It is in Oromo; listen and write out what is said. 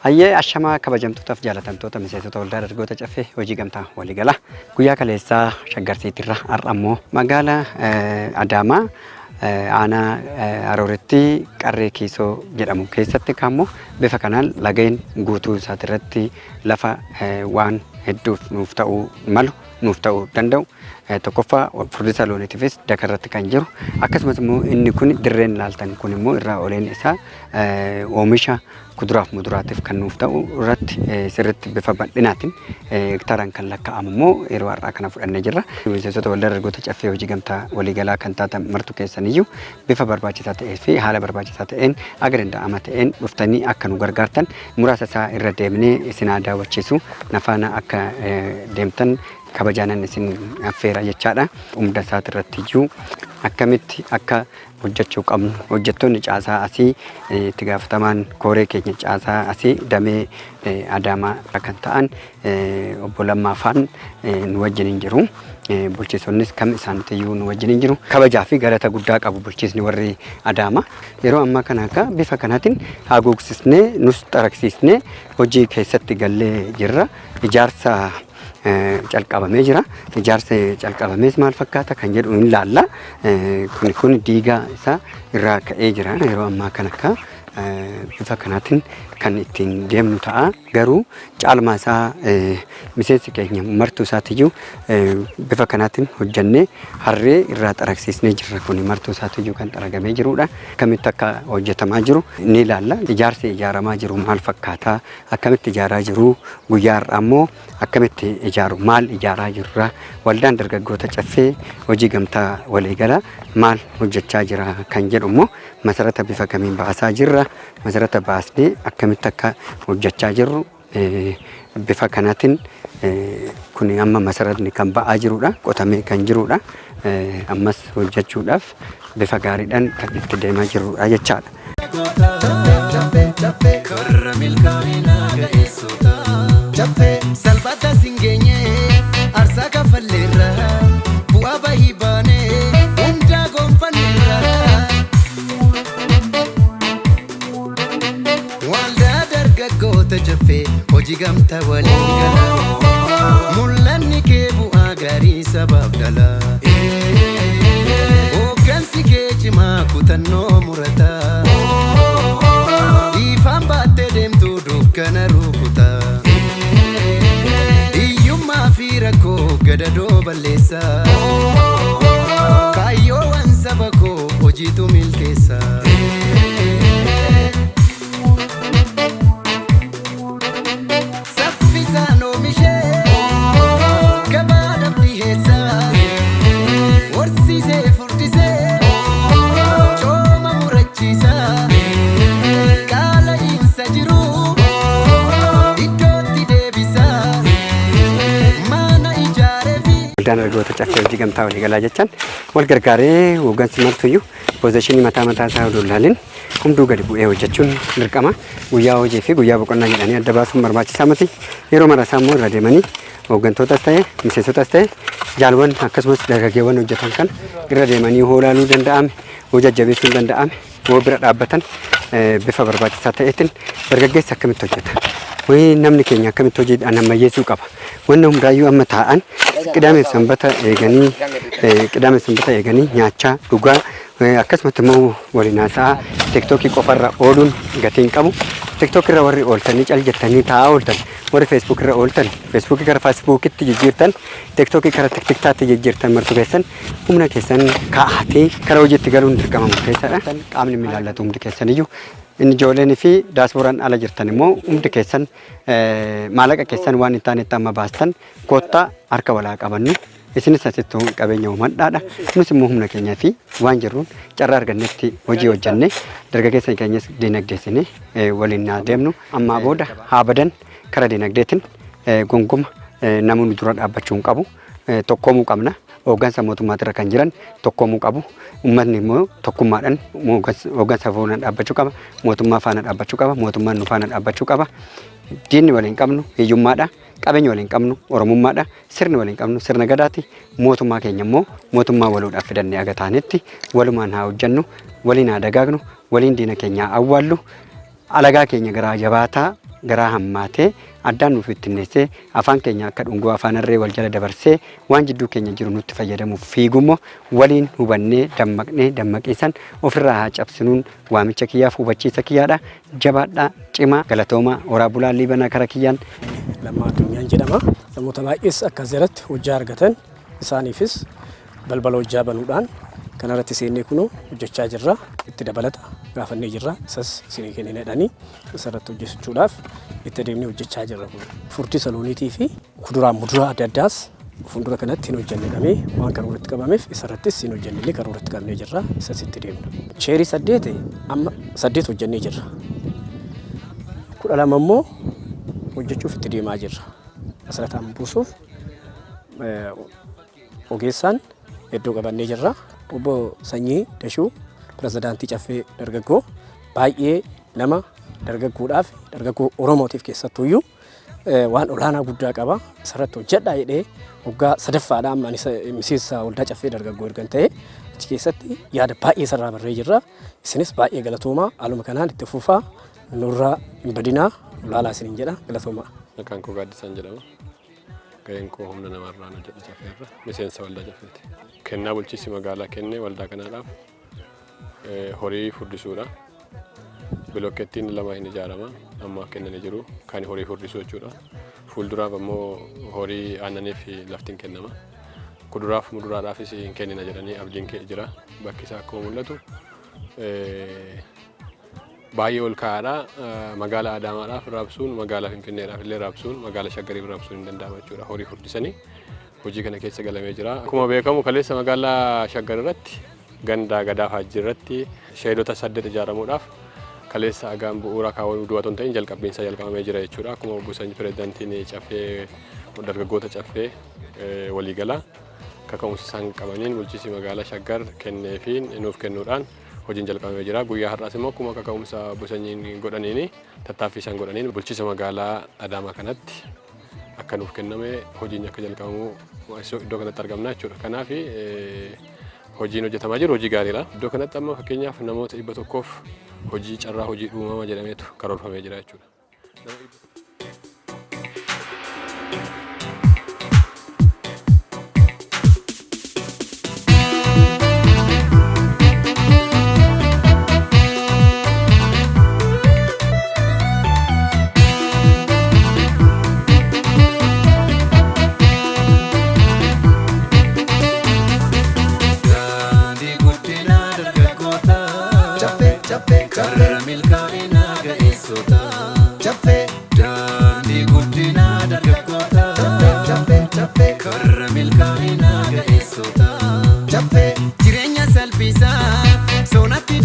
Hayyee, ashamaa kabajamtootaaf jaalatamtoota miseensota Waldaa Dargaggoota Caffee Hojii Gamtaa Waliigalaa. Guyyaa kaleessaa Shaggar Siitiirra, har'a immoo magaalaa Adaamaa aanaa Harooretti Qarree Kiisoo jedhamu keessatti kaammoo bifa kanaan lageen guutuu isaatirratti lafa waan hedduuf nuuf ta'uu malu, nuuf ta'uu danda'u, tokkoffaa furdisa looniitiifis daka irratti kan jiru, akkasumas immoo inni kun dirreen laaltan kun immoo irraa oleen isaa oomisha kuduraaf muduraatiif kan nuuf ta'u irratti sirriitti bifa bal'inaatiin hektaaraan kan lakkaa'amu immoo yeroo har'aa kana fudhannee jirra. Miseensota Waldaa Dargaggoota Caffee Hojii Gamtaa Waliigalaa kan taatan martu keessaniyyuu bifa barbaachisaa ta'ee fi haala barbaachisaa ta'een aga danda'ama ta'een dhuftanii akka nu gargaartan, muraasa isaa irra deemnee isin haa daawwachiisu, na faana akka deemtan kabajaanan isin affeera jechaadha. Hunda isaatirratti iyyuu akkamitti akka hojjechuu qabnu hojjettoonni caasaa asii, itti gaafatamaan kooree keenya caasaa asii damee Adaamaa kan ta'an obbo Lammaa Faan nu wajjin hin jiru. Bulchiisonnis kam isaaniitti nu wajjin hin jiru. Kabajaa fi galata guddaa qabu bulchiisni warri Adaamaa. Yeroo ammaa kana akka bifa kanaatiin haguugsisnee nus xaragsiisnee hojii keessatti gallee jirra. Ijaarsa calqabamee jira. Ijaarsa calqabamees maal fakkaata kan jedhu hin laalla. Kun diigaa isaa irraa ka'ee jira. Yeroo ammaa kana akka bifa kanaatiin kan ittiin deemnu ta'a. Garuu caalmaa isaa miseensi keenya martuu isaatiyyuu bifa kanaatiin hojjannee harree irraa xaragsiisnee jirra. Kun martuu isaatiyyuu kan xaragamee jirudha. Akkamitti akka hojjetamaa jiru ni ilaalla. Ijaarsi ijaaramaa jiru maal fakkaata? Akkamitti ijaaraa jiru? Guyyaa har'aa immoo akkamitti ijaaru? Maal ijaaraa jirra? Waldaan Dargaggoota Caffee Hojii Gamtaa Waliigala maal hojjechaa jira kan jedhu immoo masarata bifa kamiin baasaa jirra? Masarata baasnee akkamitti akka hojjechaa jirru bifa kanaatiin, kun amma masaratni kan ba'aa jirudha, qotamee kan jirudha. Ammas hojjechuudhaaf bifa gaariidhaan kan itti deemaa jirrudha jechaadha. Karra milkaa'inaa ga'eessota. Salphata sin geenye, aarsaa kaffalleerra, bu'aa bahii baanee hundaa gonfanneerra. Waldaa Dargaggoota Caffee Hojii Gamtaa waliin gala. Mul'anni kee bu'aa gaarii sabaaf dhala. Hooggansi kee cimaa, kutannoo murataa. Ifaan baattee deemtu dukkana rukutaa. Hiyyummaa fi rakkoo gadadoo balleessa. Kaayyoowwan saba koo hojiitu milkeessa. Saffisaan oomishee gabaadhaaf dhiheessa. Horsiisee furdisee cooma murachiisa. Qaala'iinsa jiru iddootti deebisa. Mana ijaaree fi. Waldaan Dargaggoota Caffee Hojii Gamtaa Waliigalaa jechaan wal gargaaree hooggansi martuyyuu position mataa mataa isaa odoo hin ilaalin hunduu gadi bu'ee hojjechuun dirqama. Guyyaa hojii fi guyyaa boqonnaa jedhanii adda baasuun barbaachisaa miti. Yeroo marasaa immoo irra deemanii hooggantootas ta'e, miseensotas ta'e, jaalwan akkasumas dargaggeewwan hojjetan kan irra deemanii hoo ilaaluu danda'ame, hoo jajjabeessuun danda'ame, hoo bira dhaabbatan bifa barbaachisaa ta'eetiin dargaggeessi akkamitti hojjeta? Wayii namni keenya akkamitti hojiidhaan ammayyeessuu qaba? Wanni hundaayyuu amma taa'an qidaamee sanbata eeganii nyaachaa dhugaa, akkasumatti immoo waliin haasa'aa TikTokii qofarra ooluun gatii hin qabu. TikTok irra warri ooltanii cal jettanii taa'aa ooltan, warri Facebook irra ooltan, Facebookii gara Facebookitti jijjiirtan, TikTokii gara TikToktaatti jijjiirtan, martu keessan humna keessan kaa'atee kara hojiitti galuun dirqama murteessaadha. Qaamni milaallatu hundi keessaniyyuu, inni ijoolleen fi daasbooraan ala jirtan immoo hundi keessan maallaqa keessan waan hin taanetti amma baastan, koottaa harka walaa qabannu. Isinis asitti qabeenya uumadhaadha. Nus immoo humna keenyaa fi waan jirruun carraa argannetti hojii hojjenne, dargaggeessa keenyas dinagdeessine waliin haa deemnu. Ammaa booda haa badan kara dinagdeetiin gonguma namoonni dura dhaabbachuu hin qabu. Tokkoomuu qabna. Hooggansa mootummaatirra kan jiran tokkoomuu qabu. Uummatni immoo tokkummaadhaan hooggansa faana dhaabbachuu qaba. Mootummaa faana dhaabbachuu qaba. Mootummaan nu faana dhaabbachuu qaba. Diinni waliin qabnu hiyyummaadha. Qabeenya waliin qabnu Oromummaadha. Sirni waliin qabnu sirna gadaati. Mootummaa keenya immoo mootummaa waluudhaaf fidannee aga taanetti walumaan haa hojjennu. Waliin haa dagaagnu. Waliin diina keenya haa awwaallu. Alagaa keenya garaa jabaataa garaa hammaatee addaan nuuf bittinneessee afaan keenya akka dhungoo afaan harree wal jala dabarsee waan jidduu keenya jiru nutti fayyadamuuf fiigummoo waliin hubannee dammaqnee dammaqiisan ofirraa haa cabsinuun waamicha kiyyaaf hubachiisa kiyyaadha. Jabaadhaa, cimaa, galatoomaa, horaa bulaa liibanaa kara kiyyaan. Lammaa Addunyaan jedhama. Namoota baay'ees akka jalatti hojjaa argatan isaaniifis balbala hojjaa banuudhaan kanarratti seennee kunoo hojjechaa jirra. Itti dabalata gaafannee jirra. Isas isinii kennina jedhanii isarratti hojjechuudhaaf itti adeemnee hojjechaa jirra kun. Furdisa looniitii fi kuduraa muduraa adda addaas fuuldura kanatti hin hojjenne jedhamee waan karoora itti qabameef isarrattis hin hojjenne illee karoora itti qabnee jirra. Isas itti deemna. Sheerii 8 amma 8 hojjennee jirra. 12 immoo hojjechuuf itti deemaa jirra. Masarataan buusuuf ogeessaan iddoo qabannee jirra. Obbo Sanyii Dashuu pirezidaantii Caffee Dargaggoo baay'ee nama dargaggoodhaaf dargaggoo Oromootiif keessattuyyuu waan olaanaa guddaa qaba. Isarratti hojjedhaa jedhee waggaa sadaffaadha amma ani miseensa waldaa Caffee Dargaggoo ergan ta'e achi keessatti yaada baay'ee isarraa barree jirra. Isinis baay'ee galatoomaa, haaluma kanaan itti fufaa, nurraa hin badinaa, ulaalaa isiniin jedha, galatoomaa. Maqaan koo Gaaddisaan jedhama. Gaheen koo humna namarraan hojjedha Caffeerra. Miseensa waldaa Caffeeti. Kennaa bulchiinsi magaalaa kenne waldaa kanaadhaaf horii furdisuudha. Bilokkeettiin 2 hin ijaarama. Amma kennanii jiru. Kan horii furdisuu jechuudha. Fuulduraaf ammoo horii aannanii fi laftiin kennama. Kuduraaf muduraadhaafis hin kennina jedhanii abdiin kee jira. Bakki isaa akkuma mul'atu baay'ee ol ka'aadha. Magaalaa Adaamaadhaaf raabsuun, magaalaa Finfinneedhaaf illee raabsuun, magaalaa Shaggariif raabsuun hin danda'ama jechuudha. Horii furdisanii hojii kana keessa galamee jira. Akkuma beekamu kaleessa magaalaa Shaggar irratti ganda Gadaa Faajjii irratti sheedota 8 ijaaramuudhaaf kaleessa agaan bu'uura kaawwamuu duwwaa otoo hin ta'in jalqabbiin isaa jalqabamee jira jechuudha. Akkuma obbo Sanyii pirezidaantiin Caffee dargaggoota Caffee waliigalaa kaka'umsa isaan qabaniin bulchiinsi magaalaa Shaggar kenneefiin nuuf kennuudhaan hojiin jalqabamee jira. Guyyaa har'aas immoo akkuma kaka'umsa obbo Sanyiin godhaniin tattaaffii isaan godhaniin bulchiinsa magaalaa Adaamaa kanatti akka nuuf kenname hojiin akka jalqabamu iddoo kanatti argamna jechuudha. Kanaaf hojiin hojjetamaa jiru hojii gaariidha. Iddoo kanatti amma fakkeenyaaf namoota 100 hojii carraa hojii uumama jedhameetu karoorfamee jira jechuudha. Daandii guddinaa dargaggootaa. Caffee caffee karra milkaa'inaa ga'eessotaa. Caffee daandii guddinaa dargaggootaa. Caffee caffee karra milkaa'inaa ga'eessotaa. Caffee jireenya salphisaa soonatti.